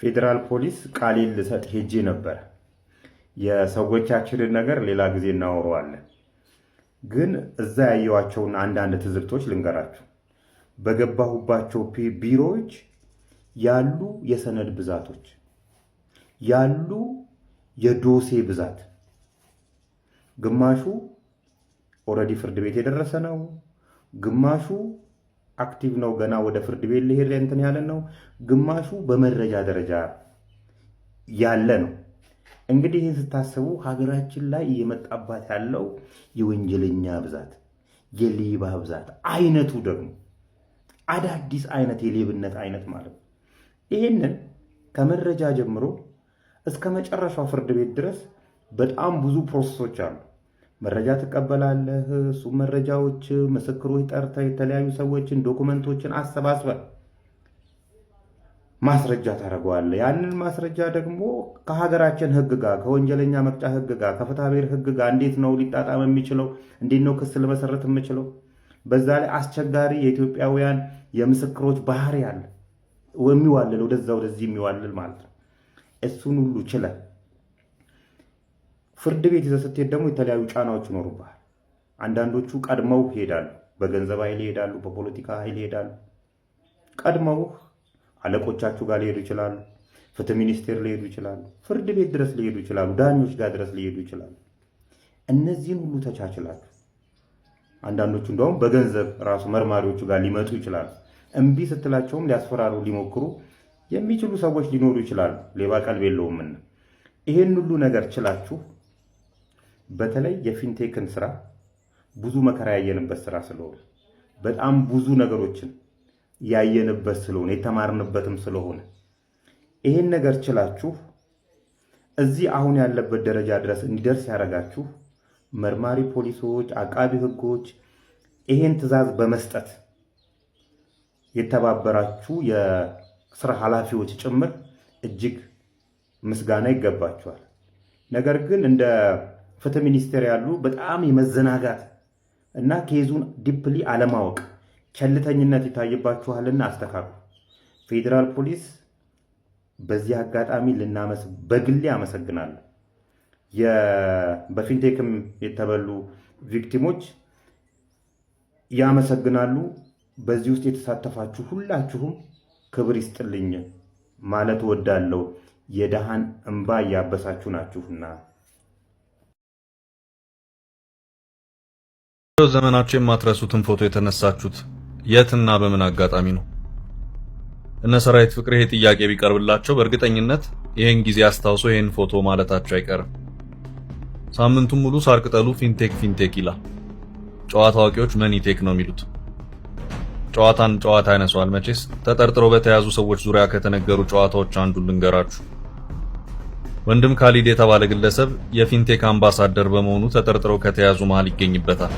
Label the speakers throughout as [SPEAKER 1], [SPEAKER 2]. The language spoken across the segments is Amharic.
[SPEAKER 1] ፌዴራል ፖሊስ ቃሌን ልሰጥ ሄጄ ነበር። የሰዎቻችንን ነገር ሌላ ጊዜ እናወራዋለን። ግን እዛ ያየኋቸውን አንዳንድ ትዝብቶች ልንገራችሁ። በገባሁባቸው ቢሮዎች ያሉ የሰነድ ብዛቶች፣ ያሉ የዶሴ ብዛት፣ ግማሹ already ፍርድ ቤት የደረሰ ነው፣ ግማሹ active ነው፣ ገና ወደ ፍርድ ቤት ሊሄድ እንትን ያለ ነው፣ ግማሹ በመረጃ ደረጃ ያለ ነው። እንግዲህ ይህን ስታስቡ ሀገራችን ላይ እየመጣባት ያለው የወንጀለኛ ብዛት፣ የሌባ ብዛት፣ አይነቱ ደግሞ አዳዲስ አይነት የሌብነት አይነት ማለት ነው። ይህንን ከመረጃ ጀምሮ እስከ መጨረሻው ፍርድ ቤት ድረስ በጣም ብዙ process ኦች አሉ። መረጃ ትቀበላለህ። እሱ መረጃዎች፣ ምስክሮች ጠርተህ፣ የተለያዩ ሰዎችን፣ document ኦችን አሰባስበህ ማስረጃ ታደርገዋለህ። ያንን ማስረጃ ደግሞ ከሀገራችን ሕግ ጋር፣ ከወንጀለኛ መቅጫ ሕግ ጋር፣ ከፍትሐ ብሔር ሕግ ጋር እንዴት ነው ሊጣጣም የሚችለው? እንዴት ነው ክስ ልመሰረት የምችለው? በዛ ላይ አስቸጋሪ የኢትዮጵያውያን የምስክሮች ባህሪ አለ፣ የሚዋልል፣ ወደዛ ወደዚህ የሚዋልል ማለት ነው። እሱን ሁሉ ችለህ ፍርድ ቤት ይዘህ ስትሄድ ደግሞ የተለያዩ ጫናዎች ይኖሩብሃል። አንዳንዶቹ ቀድመው ይሄዳሉ፣ በገንዘብ ኃይል ይሄዳሉ፣ በፖለቲካ ኃይል ይሄዳሉ። ቀድመው አለቆቻችሁ ጋር ሊሄዱ ይችላሉ። ፍትህ ሚኒስቴር ሊሄዱ ይችላሉ። ፍርድ ቤት ድረስ ሊሄዱ ይችላሉ። ዳኞች ጋር ድረስ ሊሄዱ ይችላሉ። እነዚህን ሁሉ ተቻችላችሁ፣ አንዳንዶቹ እንደውም በገንዘብ ራሱ መርማሪዎቹ ጋር ሊመጡ ይችላሉ። እምቢ ስትላቸውም ሊያስፈራሩ ሊሞክሩ የሚችሉ ሰዎች ሊኖሩ ይችላሉ። ሌባ ቀልብ የለውምና ይሄን ሁሉ ነገር ችላችሁ፣ በተለይ የ fintech ን ስራ ብዙ መከራ ያየንበት ስራ ስለሆነ፣ በጣም ብዙ ነገሮችን ያየንበት ስለሆነ፣ የተማርንበትም ስለሆነ፣ ይሄን ነገር ችላችሁ እዚህ አሁን ያለበት ደረጃ ድረስ እንዲደርስ ያደረጋችሁ መርማሪ ፖሊሶች፣ አቃቢ ሕጎች፣ ይሄን ትዕዛዝ በመስጠት የተባበራችሁ የስራ ኃላፊዎች ጭምር እጅግ ምስጋና ይገባችኋል። ነገር ግን እንደ ፍትህ ሚኒስቴር ያሉ በጣም የመዘናጋት እና case ኡን deeply አለማወቅ፣ ቸልተኝነት ይታይባችኋልና አስተካክሉ። ፌዴራል ፖሊስ በዚህ አጋጣሚ ልናመስ በግሌ አመሰግናለሁ። በ fintech ም የተበሉ victim ኦች ያመሰግናሉ። በዚህ ውስጥ የተሳተፋችሁ ሁላችሁም ክብር ይስጥልኝ ማለት እወዳለሁ። የድሃን እንባ እያበሳችሁ ናችሁና።
[SPEAKER 2] ዘመናችሁ የማትረሱትን ፎቶ የተነሳችሁት የትና በምን አጋጣሚ ነው? እነ ሰራዊት ፍቅሬ ይሄ ጥያቄ ቢቀርብላቸው በእርግጠኝነት ይሄን ጊዜ አስታውሶ ይሄን ፎቶ ማለታቸው አይቀርም። ሳምንቱን ሙሉ ሳር ቅጠሉ fintech fintech ይላል። ጨዋታ አዋቂዎች money tech ነው የሚሉት። ጨዋታን ጨዋታ ያነሰዋል መቼስ። ተጠርጥረው በተያዙ ሰዎች ዙሪያ ከተነገሩ ጨዋታዎች አንዱን ልንገራችሁ። ወንድም ካሊድ የተባለ ግለሰብ የ fintech አምባሳደር በመሆኑ ተጠርጥረው ከተያዙ መሃል ይገኝበታል።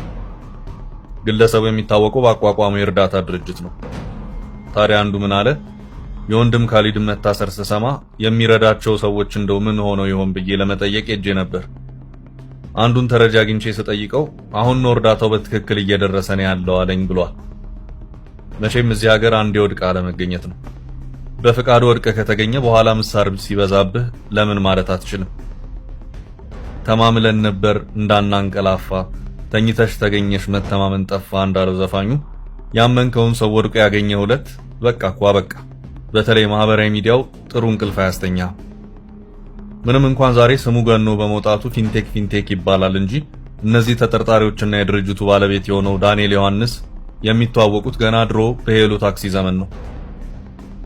[SPEAKER 2] ግለሰቡ የሚታወቀው በአቋቋመው የእርዳታ ድርጅት ነው። ታዲያ አንዱ ምን አለ? የወንድም ካሊድን መታሰር ስሰማ የሚረዳቸው ሰዎች እንደው ምን ሆነው ይሆን ብዬ ለመጠየቅ ሄጄ ነበር። አንዱን ተረጂ አግኝቼ ስጠይቀው አሁን ነው እርዳታው በትክክል እየደረሰ ነው ያለው አለኝ ብሏል። መቼም እዚህ ሀገር አንዴ ወድቀህ አለመገኘት ነው። በፍቃድ ወድቀህ ከተገኘ በኋላ ምሳር ሲበዛብህ ለምን ማለት አትችልም። ተማምለን ነበር እንዳናንቀላፋ፣ ተኝተሽ ተገኘሽ መተማመን ጠፋ እንዳለው ዘፋኙ፣ ያመንከውን ሰው ወድቆ ያገኘህ ዕለት በቃ እኮ በቃ። በተለይ ማህበራዊ ሚዲያው ጥሩ እንቅልፍ አያስተኛ። ምንም እንኳን ዛሬ ስሙ ገኖ በመውጣቱ fintech fintech ይባላል እንጂ እነዚህ ተጠርጣሪዎችና የድርጅቱ ባለቤት የሆነው ዳንኤል ዮሐንስ የሚተዋወቁት ገና ድሮ በሄሎ ታክሲ ዘመን ነው።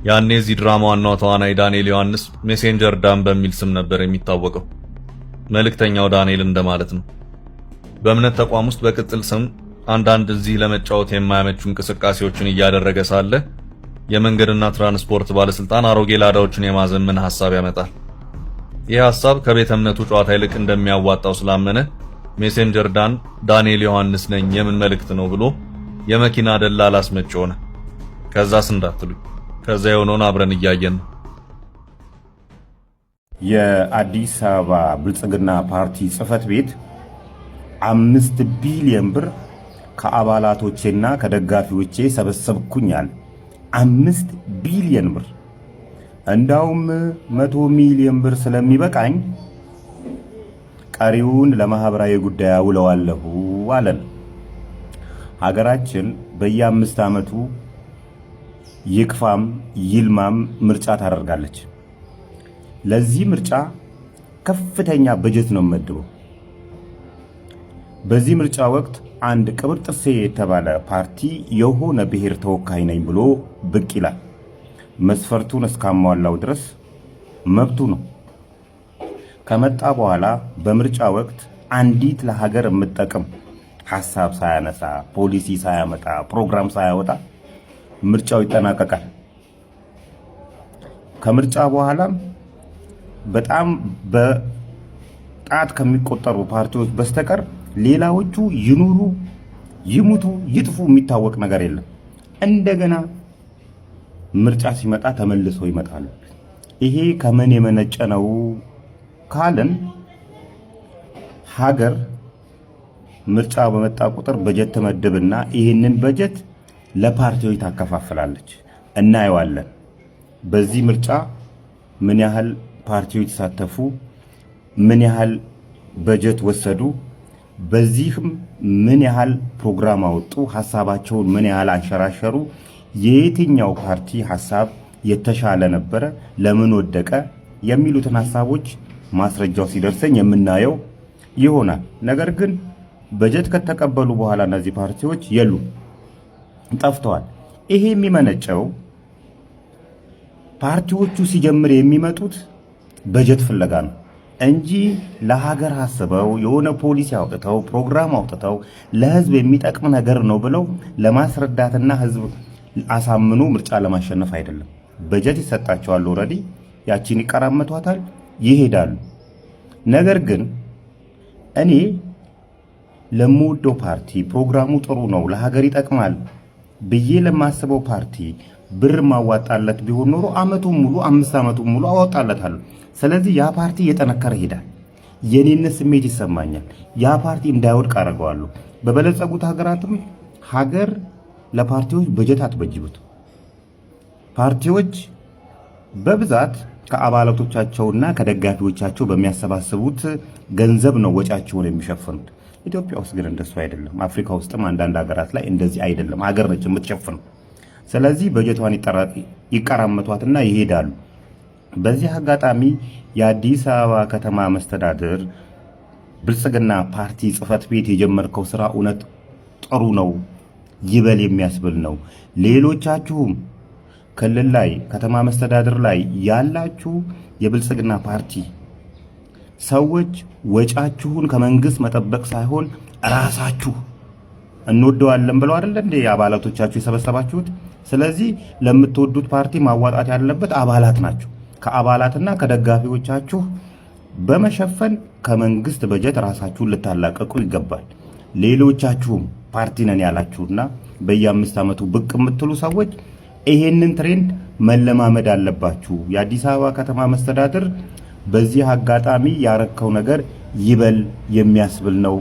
[SPEAKER 2] ያኔ እዚህ ድራማ ዋናው ተዋናይ ዳንኤል ዮሐንስ ሜሴንጀር ዳን በሚል ስም ነበር የሚታወቀው። መልእክተኛው ዳንኤል እንደማለት ነው። በእምነት ተቋም ውስጥ በቅጽል ስም አንዳንድ እዚህ ለመጫወት የማያመቹ እንቅስቃሴዎችን እያደረገ ሳለ የመንገድና ትራንስፖርት ባለስልጣን አሮጌ ላዳዎችን የማዘመን ሐሳብ ያመጣል። ይህ ሐሳብ ከቤተ እምነቱ ጨዋታ ይልቅ እንደሚያዋጣው ስላመነ ሜሴንጀር ዳን ዳንኤል ዮሐንስ ነኝ፣ የምን መልእክት ነው ብሎ የመኪና ደላላ አስመጪ ሆነ። ከዛስ እንዳትሉኝ፣ ከዛ የሆነውን አብረን እያየን ነው።
[SPEAKER 1] የአዲስ አበባ ብልጽግና ፓርቲ ጽህፈት ቤት 5 ቢሊዮን ብር ከአባላቶቼና ከደጋፊዎቼ ሰበሰብኩኝ አለ። 5 ቢሊዮን ብር። እንዳውም 100 ሚሊዮን ብር ስለሚበቃኝ ቀሪውን ለማህበራዊ ጉዳይ አውለዋለሁ አለን። ሀገራችን በየ5 ዓመቱ ይክፋም ይልማም ምርጫ ታደርጋለች። ለዚህ ምርጫ ከፍተኛ በጀት ነው የሚመድበው። በዚህ ምርጫ ወቅት አንድ ቅብርጥሴ የተባለ ፓርቲ የሆነ ብሔር ተወካይ ነኝ ብሎ ብቅ ይላል። መስፈርቱን እስካሟላው ድረስ መብቱ ነው። ከመጣ በኋላ በምርጫ ወቅት አንዲት ለሀገር የምትጠቅም ሀሳብ ሳያነሳ፣ ፖሊሲ ሳያመጣ፣ ፕሮግራም ሳያወጣ ምርጫው ይጠናቀቃል። ከምርጫ በኋላም በጣም በጣት ከሚቆጠሩ ፓርቲዎች በስተቀር ሌላዎቹ ይኑሩ ይሙቱ ይጥፉ የሚታወቅ ነገር የለም። እንደገና ምርጫ ሲመጣ ተመልሰው ይመጣሉ። ይሄ ከምን የመነጨ ነው ካልን ሀገር ምርጫ በመጣ ቁጥር በጀት ትመድብና ይህንን በጀት ለፓርቲዎች ታከፋፍላለች። እናየዋለን። በዚህ ምርጫ ምን ያህል ፓርቲዎች ተሳተፉ፣ ምን ያህል በጀት ወሰዱ፣ በዚህም ምን ያህል ፕሮግራም አወጡ፣ ሀሳባቸውን ምን ያህል አንሸራሸሩ፣ የየትኛው ፓርቲ ሀሳብ የተሻለ ነበረ፣ ለምን ወደቀ የሚሉትን ሀሳቦች ማስረጃው ሲደርሰኝ የምናየው ይሆናል። ነገር ግን በጀት ከተቀበሉ በኋላ እነዚህ ፓርቲዎች የሉም፣ ጠፍተዋል። ይሄ የሚመነጨው ፓርቲዎቹ ሲጀምር የሚመጡት በጀት ፍለጋ ነው እንጂ ለሀገር አስበው የሆነ ፖሊሲ አውጥተው ፕሮግራም አውጥተው ለሕዝብ የሚጠቅም ነገር ነው ብለው ለማስረዳትና ሕዝብ አሳምኖ ምርጫ ለማሸነፍ አይደለም። በጀት ይሰጣቸዋል። Already ያቺን ይቀራመቷታል፣ ይሄዳሉ። ነገር ግን እኔ ለምወደው ፓርቲ ፕሮግራሙ ጥሩ ነው፣ ለሀገር ይጠቅማል ብዬ ለማስበው ፓርቲ ብር ማዋጣለት ቢሆን ኖሮ አመቱን ሙሉ፣ 5 ዓመቱን ሙሉ አወጣለታለሁ። ስለዚህ ያ ፓርቲ እየጠነከረ ይሄዳል። የኔነት ስሜት ይሰማኛል። ያ ፓርቲ እንዳይወድቅ አደርገዋለሁ። በበለጸጉት ሀገራትም ሀገር ለፓርቲዎች በጀት አትበጅቡት። ፓርቲዎች በብዛት ከአባላቶቻቸውና ከደጋፊዎቻቸው በሚያሰባስቡት ገንዘብ ነው ወጪያቸውን የሚሸፍኑት። ኢትዮጵያ ውስጥ ግን እንደሱ አይደለም። አፍሪካ ውስጥም አንዳንድ ሀገራት ላይ እንደዚህ አይደለም። ሀገር ነች የምትሸፍነው። ስለዚህ በጀቷን ይቀራመቷትና ይሄዳሉ። በዚህ አጋጣሚ የአዲስ አበባ ከተማ መስተዳድር ብልጽግና ፓርቲ ጽሕፈት ቤት የጀመርከው ስራ እውነት ጥሩ ነው፣ ይበል የሚያስብል ነው። ሌሎቻችሁም ክልል ላይ፣ ከተማ መስተዳድር ላይ ያላችሁ የብልጽግና ፓርቲ ሰዎች ወጫችሁን ከመንግስት መጠበቅ ሳይሆን ራሳችሁ እንወደዋለን ብለው አይደለ እንዴ አባላቶቻችሁ የሰበሰባችሁት? ስለዚህ ለምትወዱት ፓርቲ ማዋጣት ያለበት አባላት ናቸው። ከአባላትና ከደጋፊዎቻችሁ በመሸፈን ከመንግስት በጀት ራሳችሁን ልታላቀቁ ይገባል። ሌሎቻችሁም ፓርቲ ነን ያላችሁና በየ5 ዓመቱ ብቅ የምትሉ ሰዎች ይሄንን trend መለማመድ አለባችሁ። የአዲስ አበባ ከተማ መስተዳድር በዚህ አጋጣሚ ያረከው ነገር ይበል የሚያስብል ነው።